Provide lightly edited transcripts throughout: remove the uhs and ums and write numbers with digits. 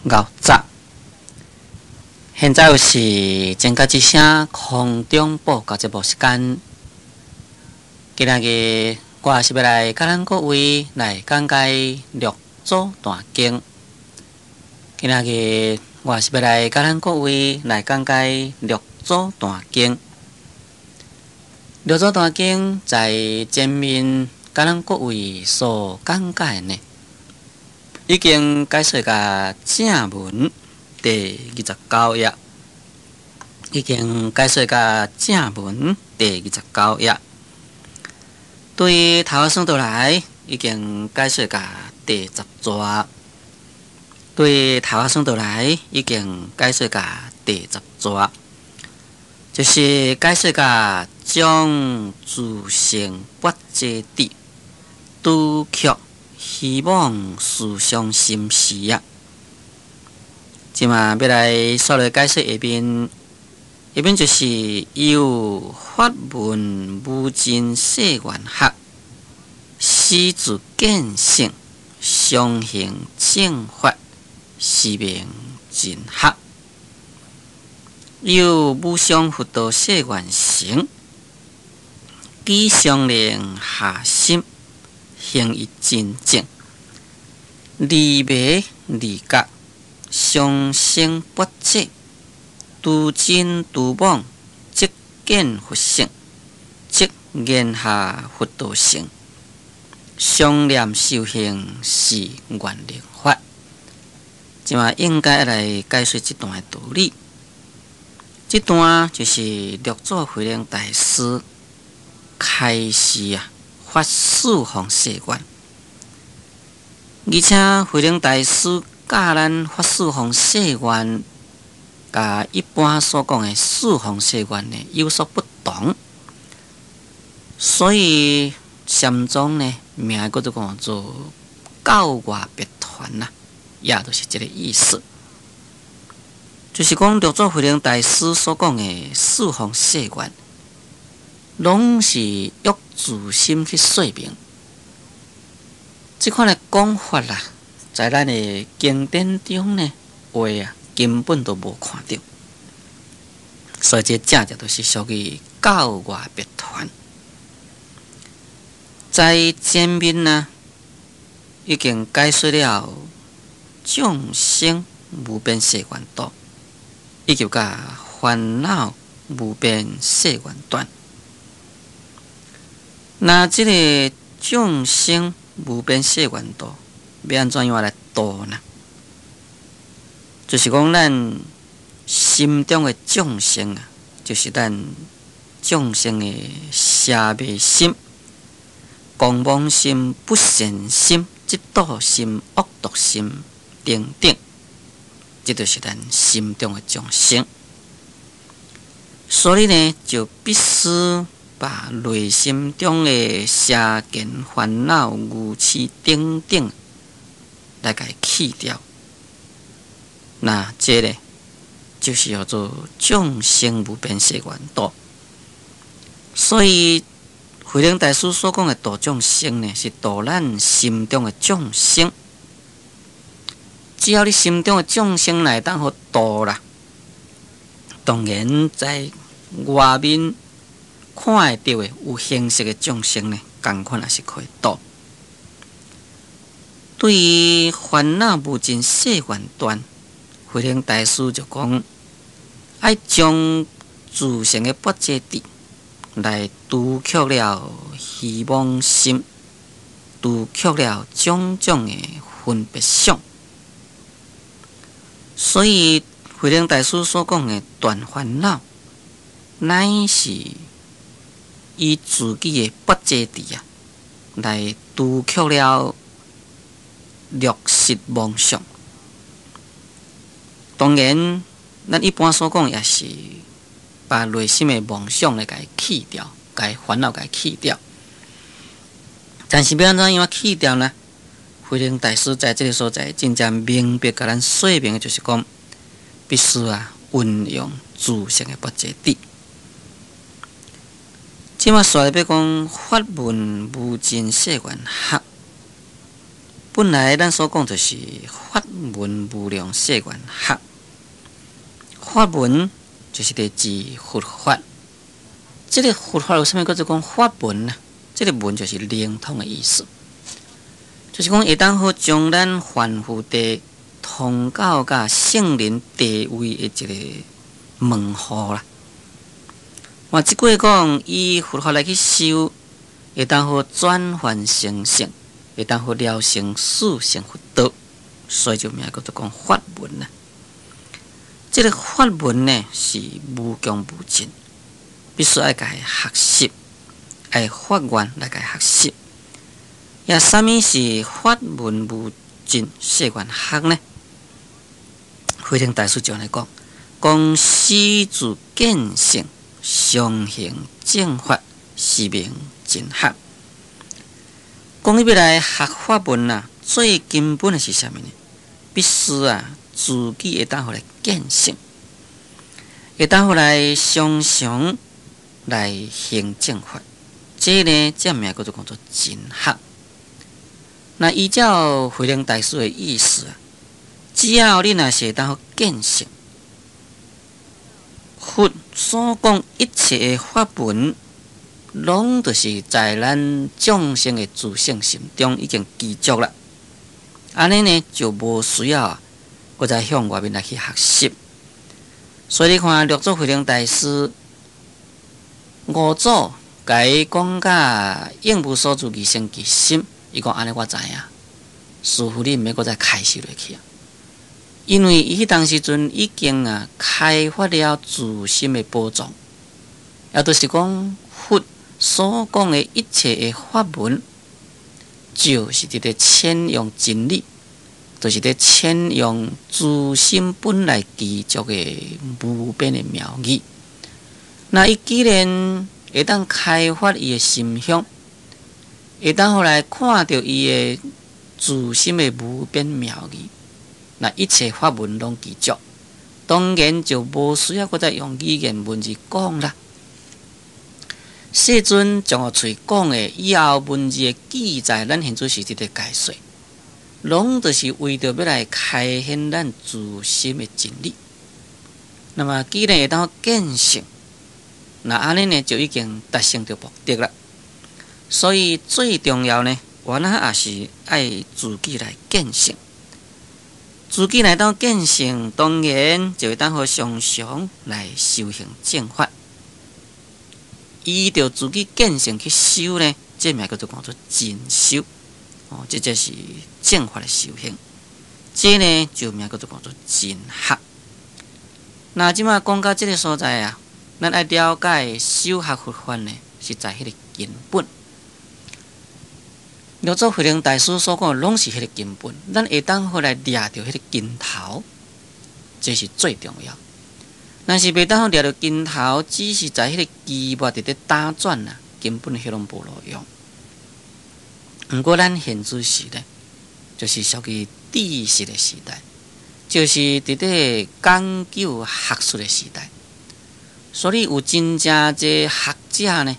𠢕早。現在是前甲之聲空中報告節目時間。今仔日我是欲來佮咱各位來講解六祖壇經。今仔日我是欲來佮咱各位來講解六祖壇經。六祖壇經在前面佮咱各位所講解呢，已經解說到正文第29頁，已經解說到正文第29頁。對頭仔算倒來，已經解說到第十逝。對頭仔算倒來，已經解說到第十逝，就是解說到將自性跋濟智，除卻虛妄思想心事啊。這馬欲來煞落解說下面，下面就是由法聞無盡誓願學，始自見性，常行正法，是名盡學。由無上佛道誓願成，舉常能下心，行於真正，離迷離覺，常生跋濟，除真除妄，即見佛性，即言下佛道成，常念修行是願力法。這馬應該來解說這段的道理。這段就是六祖慧能大師開示啊，發四方誓願，而且慧能大師教咱發四方誓願，佮一般所講的四方誓願呢有所不同，所以禪宗呢名閣做講做教外別傳啦，也就是這个意思。就是講六祖慧能大師所講的四方誓願，攏是約自心去說明。這款的講法啦，在咱的經典中呢，話啊根本都無看著，所以這正正就是屬於教外別傳。在前面呢，已經解說了眾生無邊誓願度，以及佮煩惱無邊誓願斷。那這个眾生無邊誓願度，欲按怎樣來度呢？就是講咱心中的眾生啊，就是咱眾生的邪魅心、狂妄心、不善心、嫉妒心、惡毒心等等，這就是咱心中的眾生。所以呢，就必須把內心中的邪見、煩惱、愚癡等等來共伊去掉。那這个就是叫做眾生無邊誓願度。所以慧能大師所講的度眾生呢，是度咱心中的眾生。只要你心中的眾生會當予度啦，當然在外面看會著的有形色的眾生呢，仝款也是可以度。對於煩惱無盡誓願斷，慧能大師就講，愛將自性的跋濟智來除卻了虛妄心，除卻了種種的分別想。所以慧能大師所講的斷煩惱，乃是以自己的跋濟智啊，來除卻了六識妄想。當然，咱一般所講也是把內心的妄想來共伊去掉，共伊煩惱共伊去掉。但是欲按怎樣去掉呢？慧能大師在這个所在真正明白共咱說明的，就是講必須啊運用自性的跋濟智。這馬煞來欲講法聞無盡誓願學，本來咱所講就是法聞無量誓願學，法聞就是佇指佛法。這个佛法為啥物叫做講法聞呢？這个聞就是靈通的意思，就是講會當好將咱凡夫地通到佮聖人地位的一个門戶啦。換一句講，以佛法來去修，會當好轉凡成聖，會當好了生死成佛道，所以就名叫做講法聞啦。這个法聞呢是無窮無盡，必須愛共伊學習，愛發願來共伊學習。也啥物是法聞無盡誓願學呢？慧能大師就按呢講，講始自見性，常行正法，是名真學。講你欲來學法聞啊，最根本的是啥物呢？必須啊，自己會當予來見性，會當予來常常來行正法，這呢，這名叫做講做真學。那依照慧能大師的意思啊，只要你若是會當予見性，佛所講一切的法聞，攏就是在咱眾生的自性心中已經具足啦。按呢呢就無需要啊，閣再向外面來去學習。所以你看六祖慧能大師五祖共伊講甲應無所住而生其心，伊講按呢我知影，師父你毋免閣再開示落去啊。因為伊彼當時陣已經啊開發了自心的寶藏，也就是講佛所講的一切的法門，就是佇咧顯揚真理，就是佇顯揚自心本來具足的無邊的妙義。那伊既然會當開發伊的心胸，會當予來看著伊的自心的無邊妙義，那一切法門攏具足，當然就無需要閣再用語言文字講啦。世尊將予喙講的以後文字的記載，咱現在是佇咧解說，攏就是為著欲來開顯咱自心的真理。那麼既然會當見性，那按呢呢就已經達成著目的啦。所以最重要呢，原來也是愛自己來見性。自己來當見性，當然就會當予常常來修行正法。依著自己見性去修呢，這名叫做講做真修。哦，這才是正法的修行。這呢就名叫做講做真學。那這馬講到這个所在啊，咱愛了解修學佛法呢，是在彼个根本。六祖慧能大師所講的，攏是彼个根本。咱會當予來掠著彼个根頭，這是最重要。若是袂當予掠著根頭，只是在彼个枝末佇咧打轉啊，根本彼攏無路用。毋過咱現此時呢，就是屬於知識的時代，就是佇咧講究學術的時代，所以有真正濟學者呢，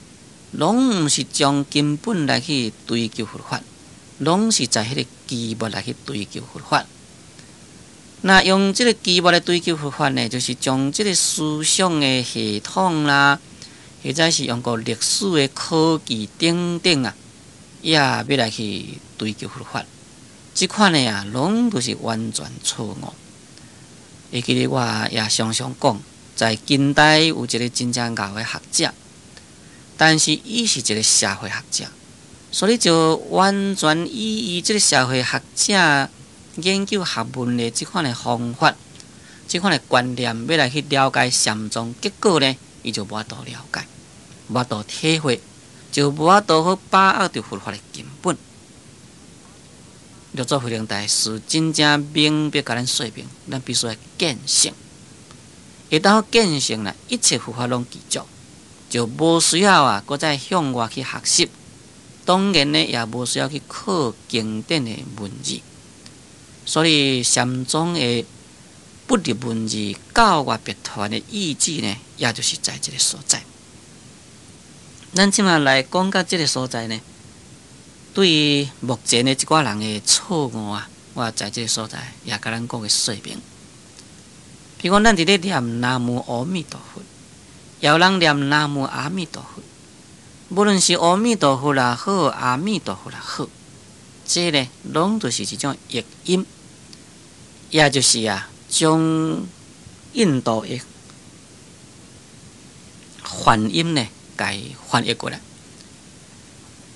攏毋是將根本來去追求佛法，攏是在彼个枝末來去追求佛法。那用這个枝末來追求佛法呢，就是將這个思想的系統啦，或者是用個歷史的考據等等啊，也欲來去追求佛法。這款的啊，攏都是完全錯誤。會記得我也常常講，在近代有一个真正𠢕的學者，但是伊是一个社會學者，所以就完全以伊這个社會學者研究學問的這款的方法、這款的觀念，欲來去了解禪宗，結果呢，伊就無法度了解，無法度體會，就無法度好把握著佛法的根本。六祖慧能大師真正明白共咱說明，咱必須愛見性，會當見性啦，一切佛法攏具足，就無需要啊，閣再向外去學習。當然呢，也無需要去考經典的文字。所以禪宗的不立文字、教外別傳的意旨呢，也就是在這个所在。咱這馬來講到這个所在呢，對於目前的這寡人的錯誤啊，我在這个所在也共咱講個說明。比如講，咱佇咧念南無阿彌陀佛，也有人念南無阿彌陀佛。無論是阿彌陀佛也好，阿彌陀佛也好，這呢攏就是一種譯音，也就是啊，將印度的梵音呢，共翻譯過來。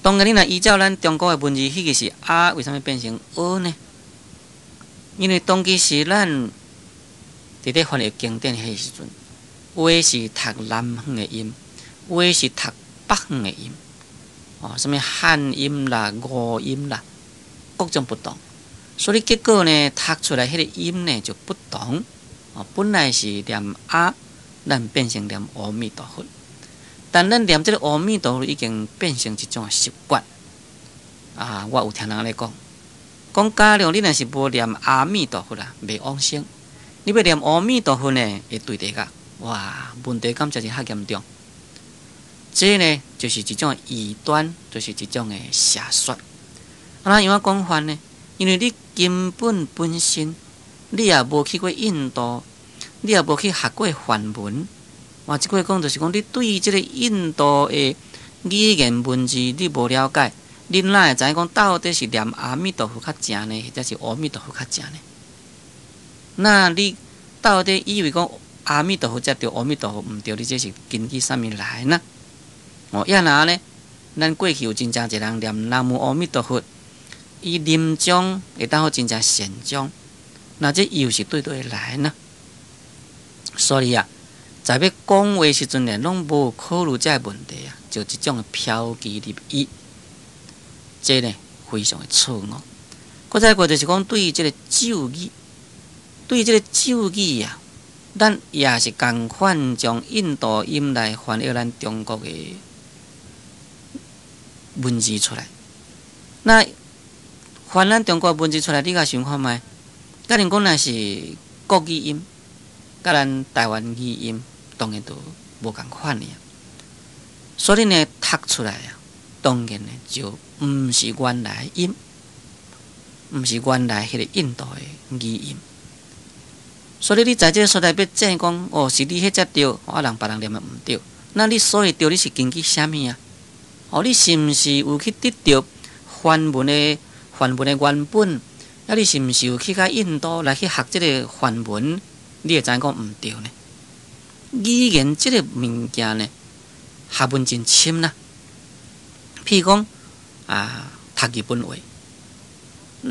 當然，你若依照咱中國的文字，彼個是阿，為啥物變成阿呢？因為當其時咱佇咧翻譯經典彼時陣，有的是讀南方的音，有的是讀北方的音，哦，啥物漢音啦、吳音啦，各種不同，所以結果呢，讀出來彼个音呢就不同。哦，本來是念阿，咱變成念阿彌陀佛。但咱念這个阿彌陀佛已經變成一種習慣。啊，我有聽人咧講，講假如你若是無念阿彌陀佛啊，袂往生。你欲念阿彌陀佛呢，會墜地獄。哇，問題敢誠是較嚴重。這呢，就是一種異端，就是一種的邪說。啊，怎樣講法呢？因為你根本本身，你也無去過印度，你也無去學過梵文。換一句話講，就是講你對這个印度的語言文字你無了解，你哪會知影講到底是念阿彌陀佛較正呢，或者是阿彌陀佛較正呢？那你到底以為講阿彌陀佛才對，阿彌陀佛毋對？你這是根據啥物來呢？哦，抑若呢，咱過去有真正濟人念南無阿彌陀佛，伊臨終會當予真正善終，那這又是對佗來呢？所以啊，在欲講話時陣呢，攏無考慮這个問題啊，就一種標奇立異，這呢非常的錯誤。閣再過就是講對這个咒語，對這个咒語啊，咱也是仝款將印度音來翻譯咱中國的文字出來。那翻咱中國文字出來，你共想看覓？假如講若是國語音，佮咱台灣語音，當然就無仝款爾。所以呢，讀出來啊，當然呢就毋是原來音，毋是原來彼个印度的語音。所以你在這个所在欲證講，哦，是你彼才對，啊人別人念的毋對。那你所謂對，你是根據啥物啊？哦，你是毋是有去得著梵文的原本？啊，你是毋是有去到印度來去學這个梵文？你會知影講毋對呢？語言這个物件呢，學問真深啦。譬如講啊，讀日本話，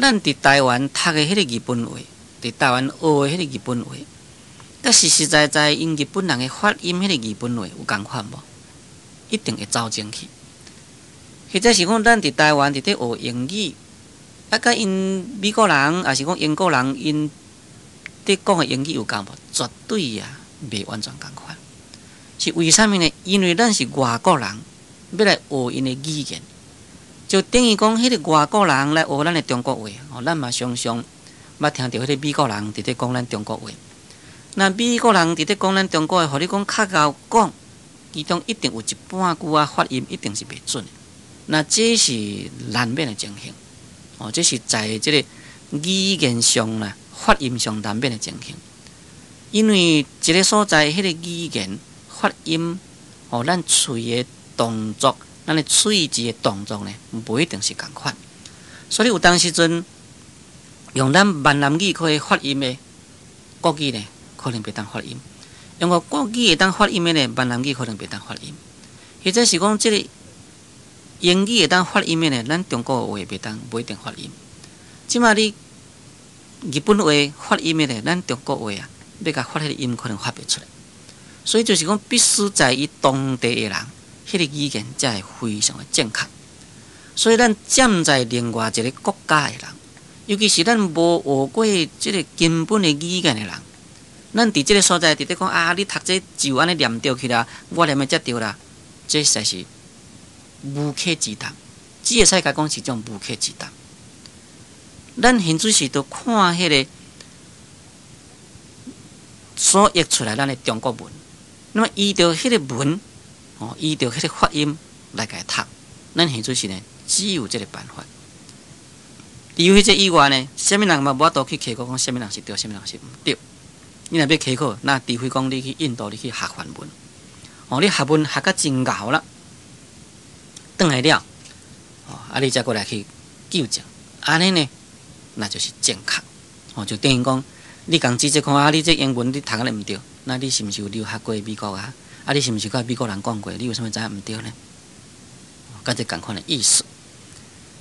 咱佇台灣讀的彼个日本話，佇台灣學的彼個日本話，佮實實在在𪜶日本人的發音彼个日本話有仝款無？一定會走精去。或者是講，咱佇台灣佇咧學英語，啊，佮𪜶美國人，抑是講英國人，𪜶佇講的英語有仝無？絕對啊，袂完全仝款。是為啥物呢？因為咱是外國人，欲來學𪜶的語言，就等於講，彼個外國人來學咱的中國話，哦，咱嘛常常捌聽著彼个美國人佇咧講咱中國話。那美國人佇咧講咱中國話，予你講較𠢕講，其中一定有一半句仔發音一定是袂準的。那這是難免的情形，哦，這是在這个語言上啦、發音上難免的情形。因為一个所在，彼个語言發音，哦，咱喙的動作，咱的喙舌的動作呢，無一定是仝款。所以有當時陣用咱閩南語去發音的國語呢，可能袂當發音；用個國語會當發音的呢，閩南語可能袂當發音。或者是講這个英語會當發音的呢，咱中國話袂當，無一定發音。這馬你日本話發音的呢，咱中國話啊，欲共發彼个音可能發袂出來。所以就是講，必須在伊當地的人，彼个語言才會非常的正確。所以咱站在另外一个國家的人，尤其是咱無學過這个根本的語言的人，咱佇這个所在佇咧講啊，你讀這就按呢念對去啦，我念的才對啦，這實在是無稽之談，只會使共講是種無稽之談。咱現在是著看彼个所譯出來咱的中國文，那麼依著彼个文，哦，依著彼个發音來共讀，咱現在是呢，只有這个辦法。除彼這以外呢，啥物人嘛無法度去開考講啥物人是對，啥物人是毋對。你若欲開考，那除非講你去印度，你去學梵文，哦，你學文學甲真𠢕啦，轉來了，哦，啊，你才閣來去糾正，按呢呢，那就是正確。哦，就等於講，你共指責看啊，你這英文你讀按呢毋對，那你是毋是有留學過美國啊？啊，你是毋是佮美國人講過？你為啥物知影毋對呢？佮這仝款的意思。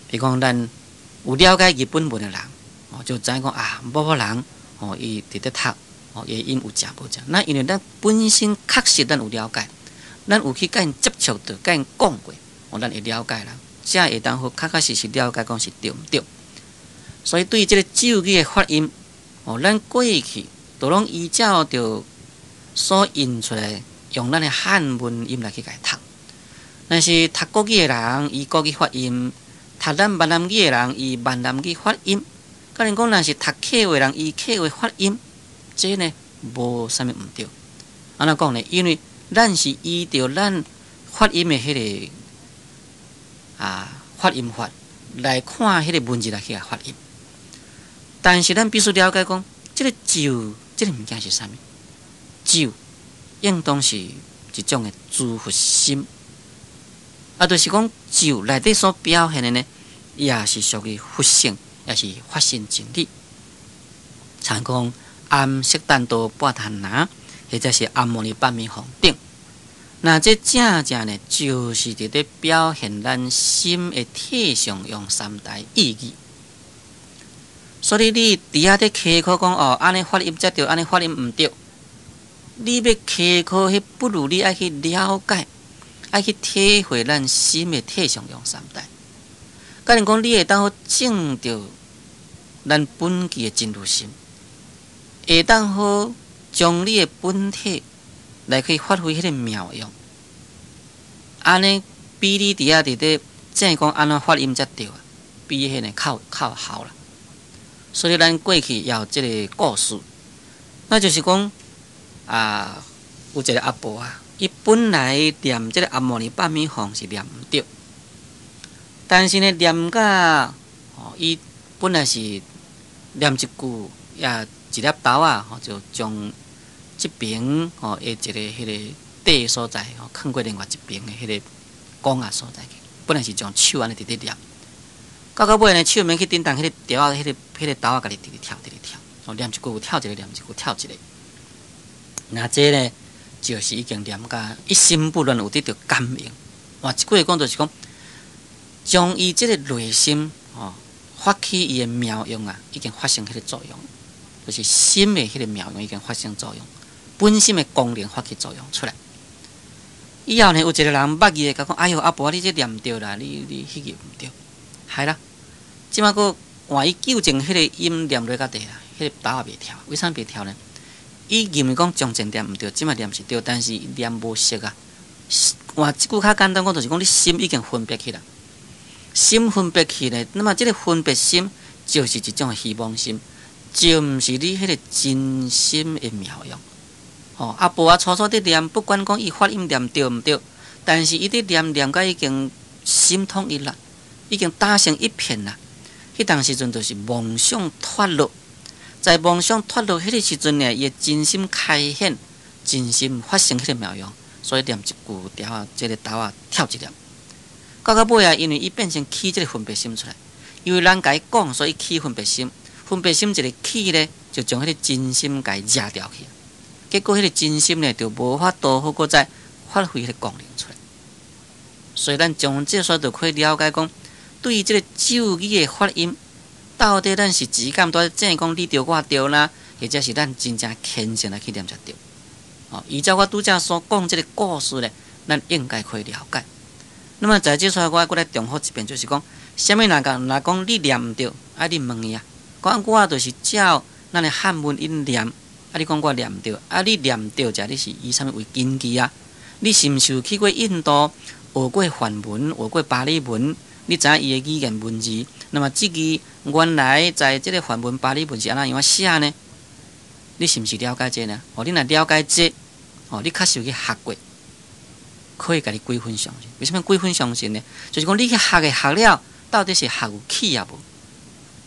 比如講，咱有了解日本文的人，哦，就知影講啊，某某人，哦，伊佇咧讀，哦，伊的音有正無正。那因為咱本身確實咱有了解，咱有去佮𪜶接觸著，佮𪜶講過，哦，咱會了解啦，才會當好確確實實了解講是對毋對。所以對這个咒語的發音，哦，咱過去都攏依照著所印出來，用咱的漢文音來去共伊讀。但是讀國語的人，依國語發音；讀咱閩南語的人，依閩南語發音。假如講若是讀客話人，依客話發音，這呢無啥物毋對。按怎講呢？因為咱是依著咱發音的彼个發音法來看彼个文字來去共發音。但是咱必須了解講，這个咒，這个物件是啥物？咒應當是一種的諸佛心，啊，就是講咒內底所表現的呢，也是屬於佛性，也是法身真理。像講唵悉怛多缽曇那，或者是唵嘛呢叭咪吽等，那這正正呢，就是佇咧表現咱心的體相用三大意義。所以你佇遐咧開考講哦，按呢發音才對，按呢發音毋對。你欲開考，彼不如你愛去了解，愛去體會咱心的體相用三大。假如講你會當好證著咱本具的真如心，會當好將你的本體來去發揮彼个妙用，按呢比你佇遐佇咧正講按怎發音才對啊，比彼个較較效啦。所以咱過去也有這个故事，那就是講啊，有一个阿婆啊，伊本來念這个唵嘛呢叭咪吽是念毋對，但是呢念甲哦，伊本來是念一句，也一粒豆仔吼，就將這爿吼的一个彼个地所在吼，囥過另外一爿的彼个廣仔所在去，本來是將手按呢佇咧念。到到尾呢，手免去振動，彼个條仔，彼个豆仔，家己直直跳，直直跳。哦，念一句跳一个，念一句跳一个。那這呢，就是已經念甲一心不亂，有得著感應。換一句話講，就是講，將伊這个內心吼發起伊的妙用啊，已經發生彼个作用，就是心的彼个妙用已經發生作用，本心的功能發起作用出來。以後呢，有一个人捌伊的，共講：哎喲，阿婆，你這念毋對啦，你彼個毋對。係啦，這馬閣換伊糾正彼个音念落較地啦，彼个豆仔袂跳。為啥袂跳呢？伊認為講從前念毋對，這馬念是對，但是念無熟啊。換一句較簡單講，就是講你心已經分別去啦。心分別去咧，那麼這个分別心就是一種虛妄心，就毋是你彼个真心的妙用。哦，阿婆啊，初初佇念，不管講伊發音念對毋對，但是伊佇念念甲已經心統一啦。已經打成一片啦，彼當時陣就是妄想脫落，在妄想脫落彼个時陣呢，伊的真心開顯，真心發生彼个妙用，所以念一句條仔，這个豆仔跳一粒。到到尾啊，因為伊變成起這个分別心出來，因為人共伊講，所以起分別心，分別心一个起咧，就將彼个真心共伊掠掉去。結果彼个真心呢，就無法度好閣再發揮彼个功能出來。所以咱從這煞就可以了解講，對於這个咒語的發音，到底咱是只敢在正講你對我對啦，或者是咱真正虔誠來去念才對。哦，依照我拄才所講這个故事咧，咱應該可以了解。那麼在這煞我閣來重複一遍，就是講，啥物人共若講你念毋對，啊你問伊啊，講我就是照咱的漢文音念，啊你講我念毋對，啊你念毋對者，你是以啥物為根基啊？你是毋是有去過印度學過梵文，學過巴利文？你知影伊的語言文字？那麼這句原來在這个梵文、巴利文是按怎樣寫呢？你是毋是了解這呢？哦，你若了解這，哦，你確實有去學過，可以共你幾分相信。為啥物幾分相信呢？就是講你去學的學了，到底是學有去抑無？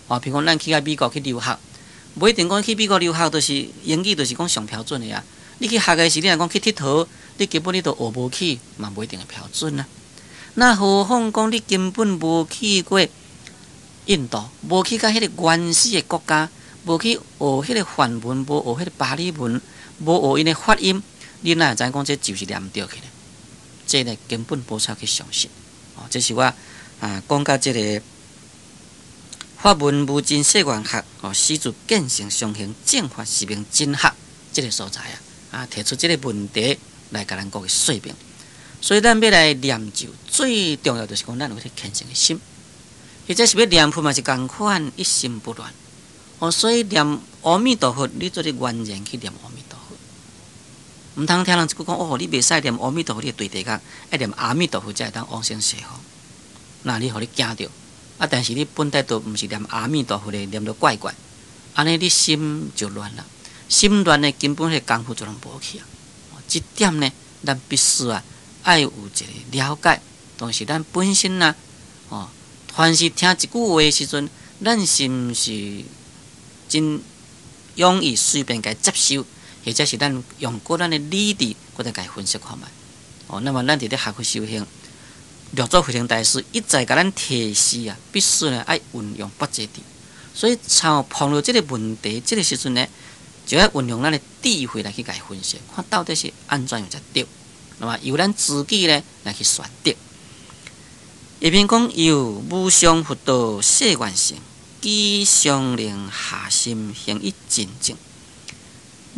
哦，譬如講咱去到美國去留學，無一定講去美國留學就是英語就是講上標準的啊。你去學的時，你若講去𨑨迌，你根本你都學無去，嘛無一定會標準啊。那何況講你根本無去過印度，無去到彼個原始的國家，無去學彼個梵文，無學彼個巴利文，無學𪜶的發音，你哪會知影講這就是念著去呢？這個根本無法去相信。哦，這是我啊講到這個法門無真誓願學，哦，始自見性上行正法是名真學，這個所在啊，啊提出這個問題來共咱各位說明。所以咱欲來念咒，最重要就是講咱有彼個虔誠的心，或者是欲念佛嘛是仝款，一心不亂。哦，所以念阿彌陀佛，你做咧願然去念阿彌陀佛。毋通聽人一句講哦，你袂使念阿彌陀佛，你會墜地獄，愛念阿彌陀佛才會當往生西方。那你予你驚著，啊！但是你本來都毋是念阿彌陀佛的，念得怪怪，按呢你心就亂啦。心亂的根本彼個功夫就攏無去啊。這點呢，咱必須啊，愛有一個了解。同時，咱本身啊，哦，凡是聽一句話的時陣，咱是毋是真容易隨便共接受，或者是咱用過咱的理智，閣來共分析看覓。哦，那麼咱佇咧學佛修行，六祖慧能大師一再共咱提示啊，必須呢愛運用八字智。所以，像碰著這個問題，這個時陣呢，就愛運用咱的智慧來去共分析，看到底是按怎樣才對。那麼由咱自己呢來去選擇。下面講由無上佛道誓願成，機常能下心行一真正，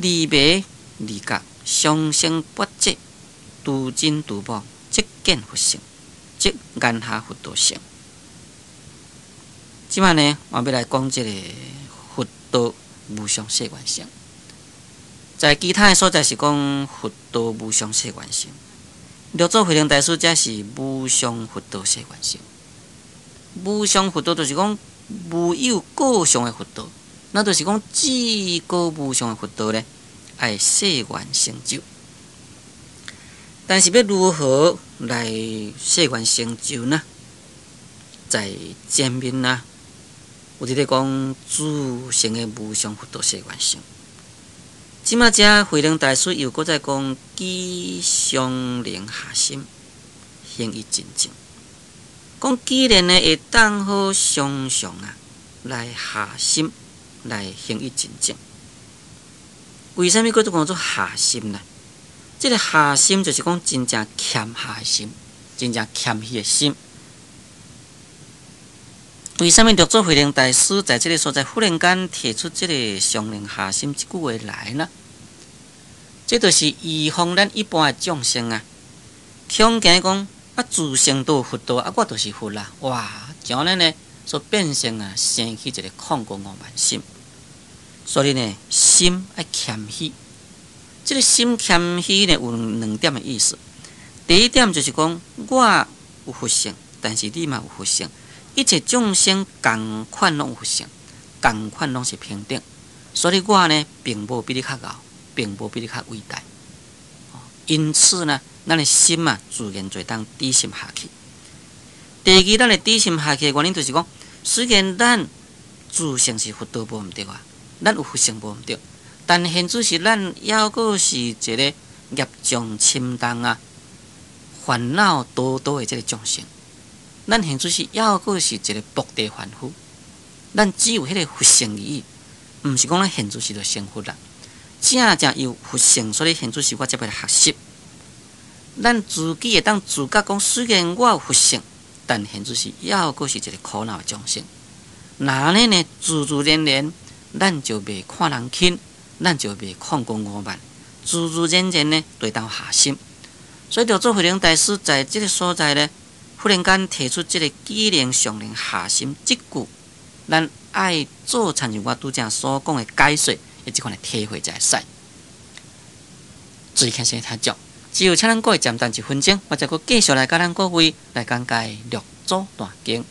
離迷離覺，相生不寂，獨真獨妄，即見佛性，即言下佛道性。這擺呢，我欲來講這個佛道無上誓願成。在其他的所在是講佛道無上誓願成，六祖慧能大師則是無上佛道誓願成。無上佛道就是講無有過上的佛道，那就是講至高無上的佛道咧，愛誓願成就。但是欲如何來誓願成就呢？在前面啊，有佇咧講自性的無上佛道誓願成。這擺遮慧能大師又閣再講機常能下心，行一真正。講既然呢會當好常常啊來下心來行一真正。為啥物閣講做下心呢？這個下心就是講真正謙下的心，真正謙虛的心。為啥物六祖慧能大師在這個所在忽然間提出這個常能下心這句話來呢？這就是預防咱一般的眾生啊，恐驚講啊自性都有佛道啊，我就是佛啦！哇，像按呢呢，所變成啊生起一個亢高傲慢心。所以呢，心愛謙虛。這個心謙虛呢，有兩點的意思。第一點就是講，我有佛性，但是你嘛有佛性。一切眾生仝款攏有佛性，仝款攏是平等，所以我呢並無比你較𠢕，並無比你較偉大。因此呢，咱的心啊，自然就會當低心下去。第二，咱的低心下去的原因就是講，雖然咱自性是佛道無毋對啊，咱有佛性無毋對，但現主是咱猶閣是一個業障深重啊、煩惱多多的這個眾生。咱現主是猶閣是一個薄地凡夫，咱只有彼個佛性而已，毋是講咱現主是就成佛啦。正正有佛性，所以現主是我才欲來學習。咱自己會當自覺講，雖然我有佛性，但現主是猶閣是一個苦惱的眾生。若按呢呢，自自然然，咱就袂看人輕，咱就袂亢高傲慢，自自然然呢，就會當下心。所以，六祖慧能大師在這個所在呢，忽然間提出這個機能常能下心這句，咱愛做親像我拄才所講的解說，的這款的體會才會使。注意聽先聽講，只有請咱各位暫等一分鐘，我再閣繼續來佮咱各位來講解六祖壇經。